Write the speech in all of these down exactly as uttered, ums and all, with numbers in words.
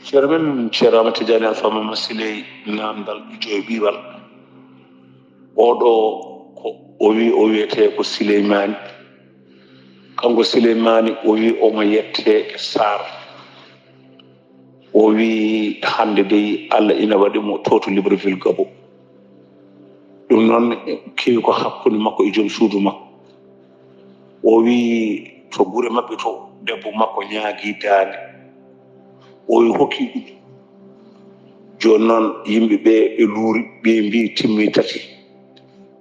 Ceerno men, Ceerno Amadou Tidiane Alpha Mama Siley, naamndal joyi ɓiiwal. Oɗo ko o wi, o wiyetee ko Sileymaani. Kanko Sileymaani, o wi omo yettee e Saar. O wi hannde dey Allah ina waɗi mo to, to Libreville, Gabon. Ɗum noon kewi ko hakkunde makko e joom suudu makko. O wi to gure maɓɓe to, debbo makko ñaagi daande. O wi hokki ɗum. Jooni noon yimɓe ɓe, ɓe luuri, ɓe mbi timmi tati.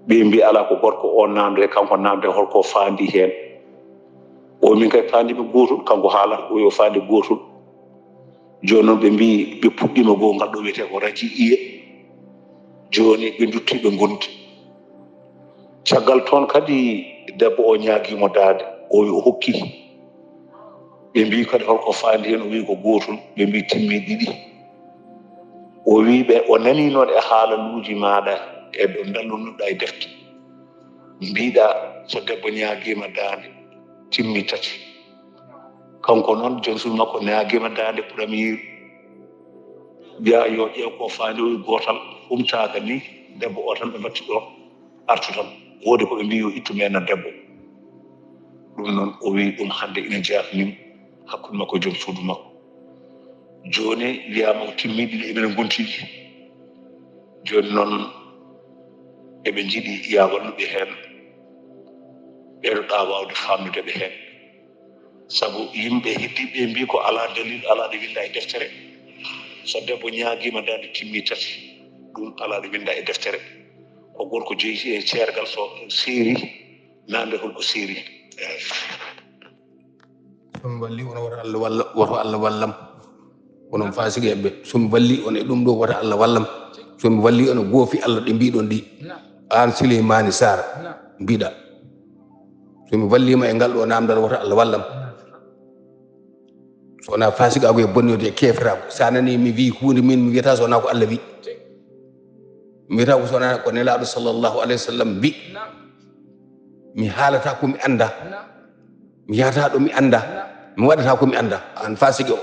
Ɓe mbi alaa ko gorko o naamde, kanko naamde, holko faandi heen. O min kay faandi ɓe gootol, kanko haalata o yo faandi gootol. Jooni noon ɓe mbi ɓe puɗɗiima goo ngal ɗo wiyetee ko raji iye. Jooni ɓe ndutti ɓe ngondi. Caggal toon kadi debbo o ñaagiimo daande, o wi o hokki. Ɓe mbi kadi holko faandi heen, o wi ko gootol, ɓe mbi timmi ɗiɗi. O wi ɓe, o nani noon e haalaluuji maaɗa, e ɗo ndallunoɗa e defte. Mbiɗa so debbo ñaagiima daande, timmi tati. Kanko noon joom suudu makko ñaagiima daande premier. Mbiya yo ƴeew ko faandi o wi gootal, humtaaka ni, debbo o tan ɓe mbatti ɗo, artu tan. Woodi ko ɓe mbi yo ittu mena debbo. Ɗum noon o wi ɗum hannde ina jeyaa ko nim hakkunde makko e joom suudu makko. Jooni wiyaama ko timmi ɗiɗi eɓe ngontidi. Jooni noon eɓe njiɗi ya walluɓe heen, ɓeydoɗa waawde faamnude ɓe heen. Sabu yimɓe heddiiɓe mbi ko alaa dalil, alaa ɗo winnda e deftere. So debbo ñaagiima daande timmi tati, ɗum alaa ɗo winnda e deftere. Ko gorko jeyi e ceergal so seeri, naamde holko seeri. Eey. So mi wallii on, woto Allah walla, woto Allah wallam. Onon faasigeeɓe, so mi wallii on e ɗum ɗo, woto Allah wallam. So mi wallii on e goofi Allah ɗi mbiɗon ɗi, aan Sileymaani Saar, mbiɗa. So mi walliima e ngal ɗo naamndal, woto Allah wallam. So wonaa faasigaagu e bonnoyde e keefiraagu. So a nanii mi wii huunde, min mi wiyata so wonaa ko Allah wi. Mi wiyata ko so wonaa ko Nelaaɗo sallallahu alayhi wa sallam wi. Mi haalata ko mi annda. Mi yahata ɗo mi annda. Mi waɗata ko mi annda. Aan faasige o.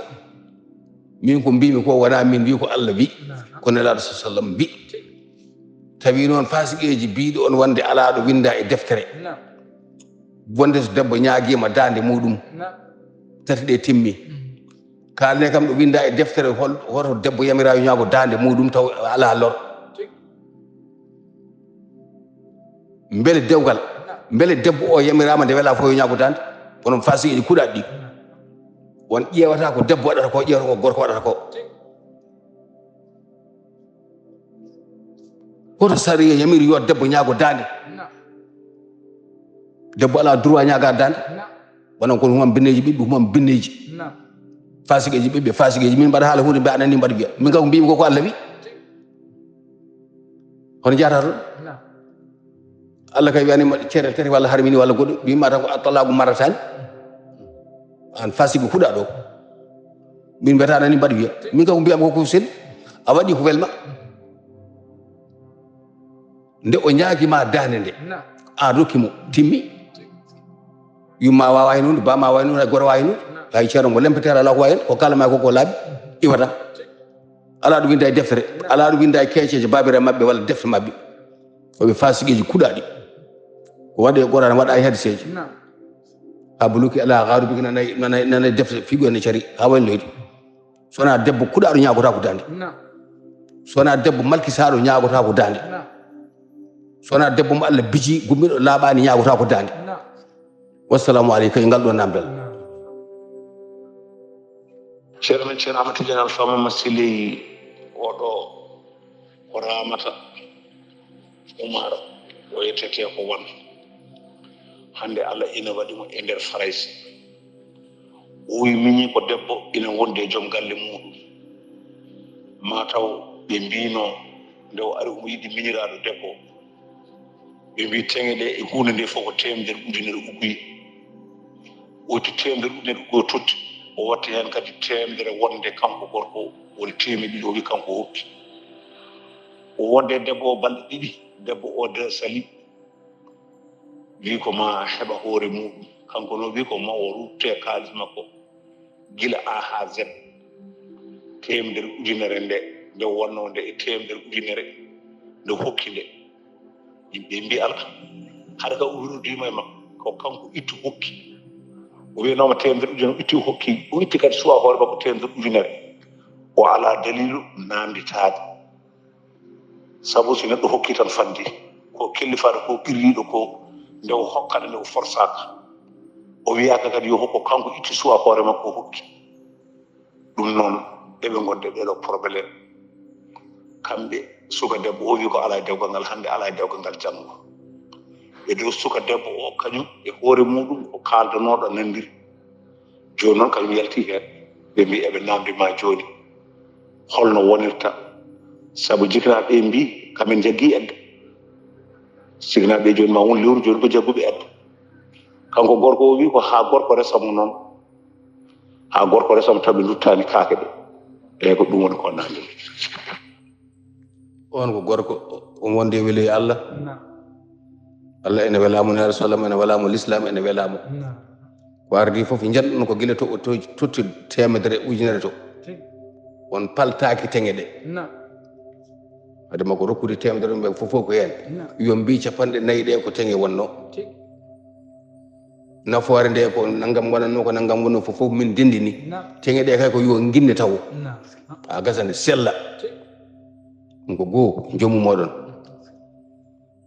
Min ko mbimi ko wonaa min wi, ko Allah wi. Ko Nelaaɗo sallallahu alayhi wa sallam wi. Tawi noon faasigeeji biiɗo on wonde alaa ɗo winnda e deftere. Wonde so debbo ñaagiima daande muɗum, tati ɗe timmi. Kaalne kam ɗo winnda e deftere hol, hoto debbo yamiraa yo ñaago daande muɗum taw alaa lor. Mbele dewgal, mbele debbo o yamiraama nde welaa fof yo ñaago daande? Kono faasigeeji kuɗaaɗi ɗi. On ƴeewata ko debbo waɗata ko, ƴeewata ko gorko waɗata ko. Hoto sariya yamiri yo debbo ñaago daande? Debbo alaa droit ñaaga daande. Wona kono humam binneeji ɓiɓɓe, humam binneeji. Faasigeeji ɓiɓɓe, faasigeeji. Min mbaɗa haala huunde, mbiya anani mbaɗa wiya. Min kam ko mbimi ko, ko Allah wi. Hono jeyata toon? Allah kay wiyanima ceerel tati walla harmini walla goɗɗo, mbima tan ko a talaagu marrataani. Aan faasigu kuɗa ɗo. Min mbiyata anani mbaɗa wiya. Min kam ko mbiyam ko, ko sel. A waɗi ko welma. Nde o ñaagi ma daande nde, aan rokki mo, timmi. Yumma wawa heen hunde, bama wawa heen hunde, hay goto wawa heen hunde. Hay ceerno mo lempetera ala ko wawi heen, ko kala ma ko, ko laaɓi, iwata. Alaa ɗo winnda e deftere, alaa ɗo winnda e keeceeje baabiraaɓe maɓɓe walla defte maɓɓe. Ko ɓe faasigeeji kuɗaaɗi. Ko waɗi e Qur'aan, waɗa e hadiseeji. Haa buluki alaa gaarubi nana, nana, nana defte figo ene cari, haa wayloyde. So wonaa debbo kuɗaaɗo ñaagota ko daande. So wonaa debbo malkisaaɗo ñaagota ko daande. So wonaa debbo mo Allah biji, gummiɗo laaɓaani ñaagota ko daande. Wassalamu aleykum e ngal ɗo namdal. Ceerno men, Ceerno Amadou Tidiane Alpha Mama Siley, oɗo ko Ramata Umar, o yettetee ko Wan. Hannde Allah ina waɗi mo e nder Farayse. O wi miñi ko debbo ina wondi e joom galle muɗum. Ma taw ɓe mbino nde o ari omo yiɗi miñiraaɗo debbo. Ɓe mbi teŋe ɗe e huunde nde fof ko teemedere ujunere uguye. O itti teemedere ujunere uguye o totti. O watti heen kadi teemedere wonde kanko gorko o, woni teemedde ɗiɗi, o wi kanko o hokki. O wonde e debbo o balɗe ɗiɗi, debbo o de sali. Wi ko ma heɓa hoore muɗum. Kanko noon wi ko ma o rutte kaalis makko gila A haa Z. Teemedere ujunere nde, nde wonnoo nde e teemedere ujunere, nde hokki nde. Yimɓe mbi, "Alaa, hara ka o wirodiima e makko, ko kanko itti hokki." O wiyanooma teemedere ujunere, o itti hokki, o itti kadi suwa hoore makko teemedere ujunere. O alaa daliilu naamnditaade. Sabu si neɗɗo hokki tan fanndi, ko kellifaaɗo, ko qirriiɗo, ko nde o hokkata, nde o forsaaka. O wiyaaka kadi yo hokko, kanko itti suwa hoore makko o hokki. Ɗum noon, eɓe ngonde ɗeɗo problème. Kamɓe, suka debbo o wi ko alaa e dewgal ngal hannde, alaa e dewgal ngal janngo. E dow suka debbo o, kañum e hoore muɗum, o kaaldanooɗo nanndiri. Jooni noon, kañum yalti heen. Ɓe mbi, "Eɓe naamndi ma jooni, holno wonirta?" Sabu jiknaaɓe ɓe mbi, "Kamen njaggi edda." Jiknaaɓe ɓe jooni ma won lewru, jooni ko jagguɓe edda. Kanko gorko o wi ko haa gorko resa mo noon. Haa gorko resa mo taw ɓe nduttaani kaake ɗe. Eeyi, ko ɗum woni ko naamndi. On ko gorko, o wonde weli Allah. Naam. Allah ene wela mo, Nulaaɗo sallam ene wela mo, Lislaam ene wela mo. Naam. Ko ardi fof, njanɗon ko gila to, to, totti teemedere ujunere to. Tigi. On paltaaki teŋe ɗe. Naam. Hade makko rokkude teemedere, ɓe fof, fof ko heen. Naam. Yo mbi capanɗe nayi ɗe ko teŋe wonno. Tigi. Nafoore nde ko nanngam wonanno, ko nanngam wonno, fof, fof min ndenndini. Naam. Teŋe ɗe kay ko yo nginne tawo. Naam. A gasani sella. Tigi. Ɗum ko goo, joomu mooɗon.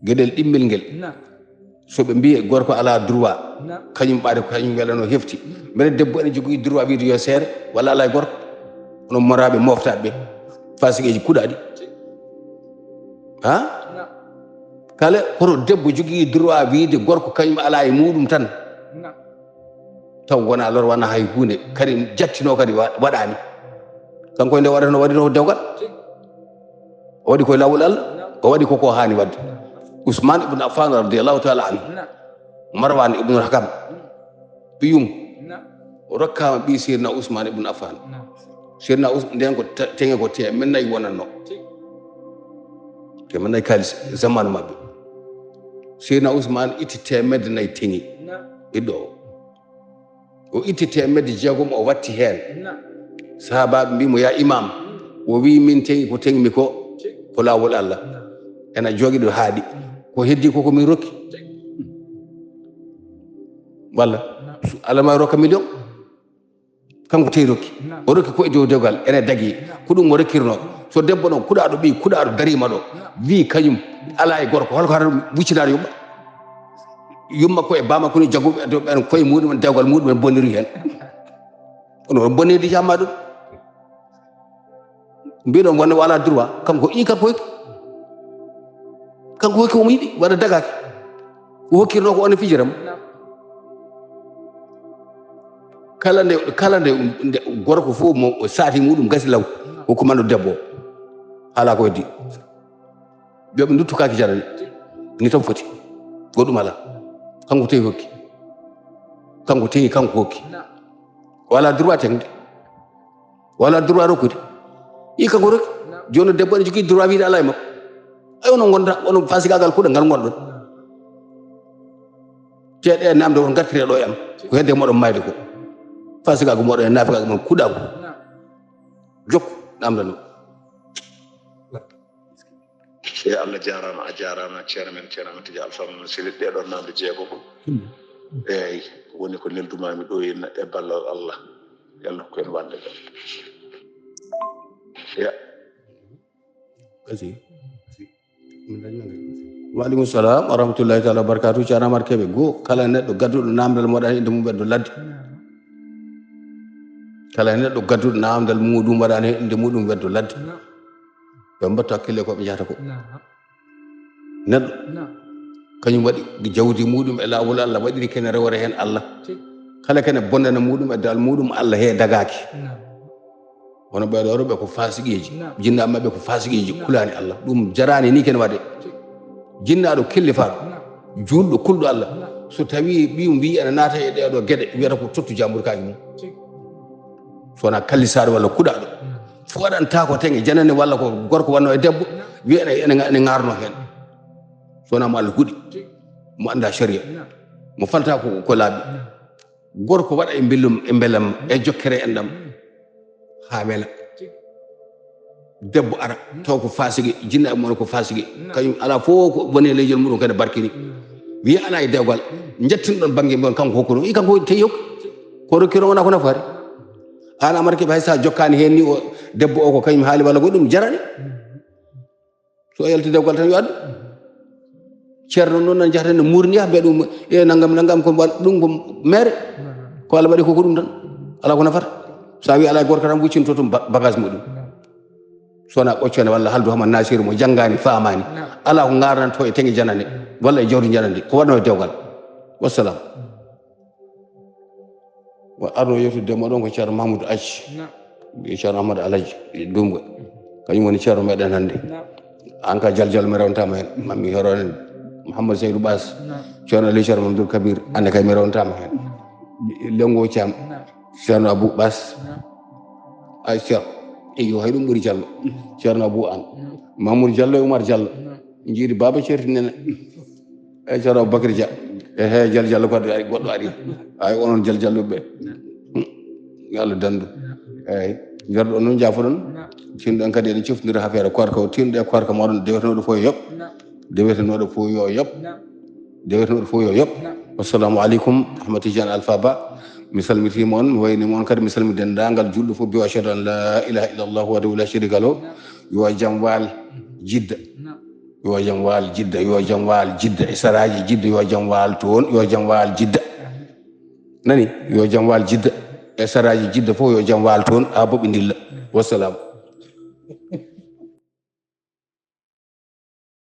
Geɗel ɗimmel ngel. Naam. So ɓe mbi gorko alaa droit, naam, kañum ɓaade ko kañum welano hefti. Mbeɗa debbo ene jogii droit wiide yo seere, walla alaa e gorko? Onon moraaɓe moftaaɓe ɓe, faasiqeeji kuɗaaɗi. Ha? Naam. Kala hoto debbo jogii droit wiide gorko kañum alaa e muɗum tan. Naam. Taw wona lor, wona hay huunde. Kadi jattinoo kadi wa-, waɗaani. Kanko nde waɗatno, waɗi to dewgal. O waɗi koye laawol Allah, o waɗi ko, ko haani waɗde. Usman ibn Affan radiyallahu ta'ala anhu, Marwan ibn Hakam, ɓiyum, o rokkaama ɓii Seydina Usman ibn Affan. Seydina Us-, nden ko te-, teŋe ko teemen nayi wonanno. Teemen nayi kaalis, zamanu maɓɓe. Seydina Usman itti teemedde nayi teŋi. Ɓiɗɗo o. O itti teemedde jeegom, o watti heen. Naam. Sahaabaaɓe mbii mo, "Yaa imaam," o wii, "Min teŋi ko teŋmi ko, ko laawol Allah. Naam. Ena jooɗi ɗo haaɗi. Naam. Ko heddi ko, ko min rokki." Tigi. Walla? Naam. So Allah ma rokka million, kanko teŋi rokki. Naam. O rokki ko e dow dewgal, ene dagi. Naam. Ko ɗum o rokkirnoo. So debbo noon, kuɗaaɗo ɓiy, kuɗaaɗo dariima ɗo, naam, wii kañum alaa e gorko, holko hara wuccinaade yumma? Yumma ko e baama ko ni jagguɓe, ɓen koye muɗum en, dewgal muɗum en bonniri heen. Kono on bonnirde jamma ɗum. Mbiɗon wonde o alaa droit, kanko i kanko hokki. Kanko hokki omo yiɗi, waɗa dagaaki. O hokkirnoo ko on e fijira mo. Kala nde, kala nde, nde gorko fof mo o saati muɗum gasi law, hokkumanɗo debbo o. Alaa ko heddi. Yo ɓe nduttu kaake janane. Ni tan foti. Goɗɗum alaa. Kanko tewi hokki. Kanko tewi, kanko hokki. O alaa droit teŋde. O alaa droit rokkude. I kanko rokki. Jooni debbo ene jogii droit wiide alaa e makko. Ay, onon ngonda, onon fasikaagal kuɗe ngal ngonɗon. Te ɗe namde on ngartire ɗo e am. Ko hedde moɗon mayde ko. Fasikaagu moɗon e naafikaagu mon kuɗaagu. Jokku, namdano. E Allah jaaraama, a jaaraama, ceerno men, ceerno Amadou Tidiane Alpha Mamadou Sili, ɗee ɗoon naamnde jeegom. Eeyi, woni ko neldumaami ɗo e, e ballal Allah. Yo Allah hokku en wande ɗo. Ya. Wa aleykum salam wa rahmatullahi taala wa barakatuh. Ceerno Amar Kebe, go, kala neɗɗo gadduɗo naamndal mo waɗaani inde mum weddo ladde. Kala neɗɗo gadduɗo naamndal muɗum waɗaani inde muɗum weddo ladde. Ɓe mbatta hakkille ko ɓe njahata ko. Naam. Neɗɗo, naam, kañum waɗi jawdi muɗum e laawol Allah, waɗiri kene rewore heen Allah. Tigi. Kala kene bonnana muɗum e dal muɗum, Allah he dagaaki. Naam. Wona ɓeɗo rewɓe ko fasiqeeji. Naam. Jinnaaɓe maɓɓe ko fasiqeeji, naam, kulaani Allah. Ɗum jaraani ni kene waɗe. Tigi. Jinnaaɗo kellifaaɗo, naam, juulɗo kulɗo Allah. Naam. So tawi ɓiyum wi ene naata e ɗeɗo geɗe, wiyata ko tottu jamburkaaji mum. Tigi. So wonaa kallisaɗo walla kuɗaɗo. Naam. Foɗanta ko teŋe janane walla ko gorko wanno e debbo, naam, wiya ene, ene, ene ŋarno heen. So wonaa mo Allah huɗi, mo annda sharia, naam, mo falta ko, ko laaɓi. Naam. Gorko waɗa e mbellum, e mbelam, e jokkere enɗam, haa wela. Tigi. Debbo ara, taw ko fasigi, jinnaaɓe mon ko fasigi. Kañum ala fof ko woni e leydi muɗum kadi barkini. Wiya ala e dewgal. Jettin ɗon bannge mon kanko hokku ɗum. I kanko te yok. Ko rokki ron wona ko nafaari. An amata keɓe hay sa jokkaani heen ni o debbo o ko kañum haali walla ko ɗum jarani. So o yalti dewgal tan yo addu. Ceerno noon nan jahata ne muurni ah, mbiya ɗum e nangam nangam ko mbaɗ-, ɗum ko mere. Ko Allah waɗi ko ko ɗum tan. Ala ko nafata. So a wi ala e gorko tan wuccinto tum ba-, bagage muɗum. So wona ɓoccone walla haldu hama nasiru mo janngaani faamaani. Ala ko ngaranto e teŋe janane walla e jawdi janandi. Ko waɗno e dewgal. Wassalam. Wa arno yewtude mo ɗon ko Ceerno Mahmoud Aji. Naam. Ɓii Ceerno Ahmad Alaji Dumga. Kañum woni ceerno meɗen hannde. Naam. An ka jaljal mi rewntama hen. Mammi heronen. Mouhammad Seydou Bass. Naam. Ceerno Ali Ceerno Mamadou Kabir. Ande kay mi rewntama hen. Naam. Lengo Thiam. Naam. Ceerno Abou Bass. Naam. Ay Ceerno. Iyo hay ɗum ɓuri Diallo. Ceerno Abou An. Naam. Mamour Diallo e Oumar Diallo. Naam. Jiidi Baba Ceerti Nene. E Ceerno Aboubacry Dia. E he Jal Diallo ko ari, goɗɗo ari. Ay onon Jal Dialloɓe. Yo Allah dandu. Eyyi. Garɗo noon jaafoɗon. Tinɗen kadi eɗen cofdira affaire koorka o. Tinɗe koorka moɗon dewetenooɗo fof yo yoɓ. Dewetenooɗo fof yo yoɓ. Dewetenooɗo fof yo yoɓ. Wassalamu aleykum, Ahmad Tidiane Alpha Ba. Mi salmitima on, mi waynima on kadi, mi salmi denndaangal julɗo fof, mbiyo ashhadu an la ilaha illallah wahdahu la sharika lahu. Yo jam waal Jidda. Yo jam waal Jidda, yo jam waal Jidda. E saraaji Jidda, yo jam waal toon, yo jam waal Jidda. Nani? Yo jam waal Jidda. E saraaji Jidda fof, yo jam waal toon, haa boɓɓe ndilla. Wassalam.